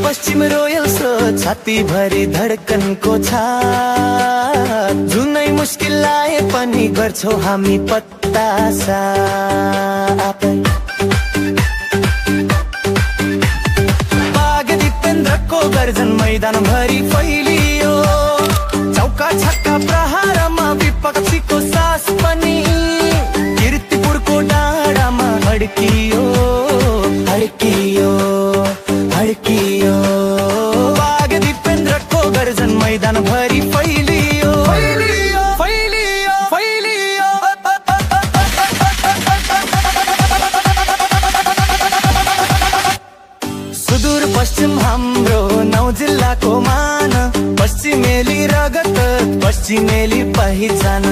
पश्चिम रोयल्स छाती भरि धडकनको छाप जुनै मुस्किल आए पनि गर्छौ हामी पत्ता साफ बाघ दिपेन्द्रको गर्जन मैदान भरि फैलियो चौका छक्का प्रहारमा विपक्षीको सास पनि कीर्तिपुरको डाँडामा हड्कियो हड्कियो हड्कियो बाघ दिपेन्द्रको गर्जन मैदान भरि फैलियो फैलियो फैलियो फैलियो सुदूर पश्चिम हाम्रो 9 जिल्लाको मान पश्चिमेली रगत पश्चिमेली पहिचान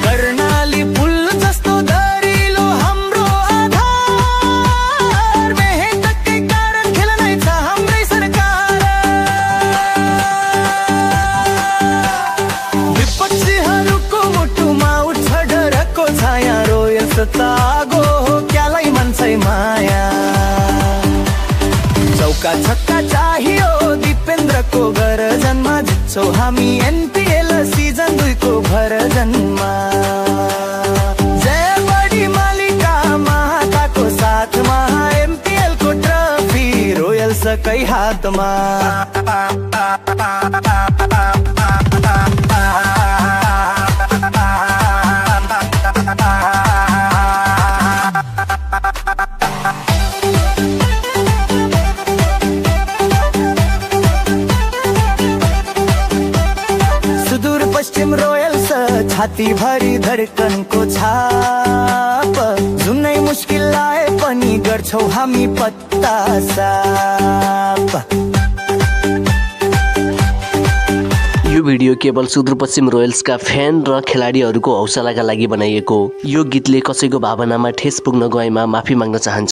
कर्णाली पुल जस्तो दरिलो हाम्रो आधार मेहनतकै कारण खेल्नै छ हाम्रै सरकार विपक्षीहरूको मुटुमा उठ्छ डरको छाया रोयल्स तागो हो क्यालाई मान्छै माया चौका छक्का चाहियो दिपेन्द्रको गरजनमा जित्छौ हामी एनपीएल सिजन 2 को भरजनमा जय बडी मालिका महाकाको साथमा एमपीएल को ट्रफी रोयल्सकै हातमा पश्चिम रोयल्स छाती भरि धडकनको छाप जुनै मुस्किल आए पनि गर्छौ हामी पत्ता साफ यो भिडियो केवल सुदूरपश्चिम रोयल्सका फ्यान र खेलाडीहरूको हौसलाका लागि बनाइएको यो गीतले कसैको भावनामा ठेस पुग्न गएमा माफी माग्न चाहन्छु।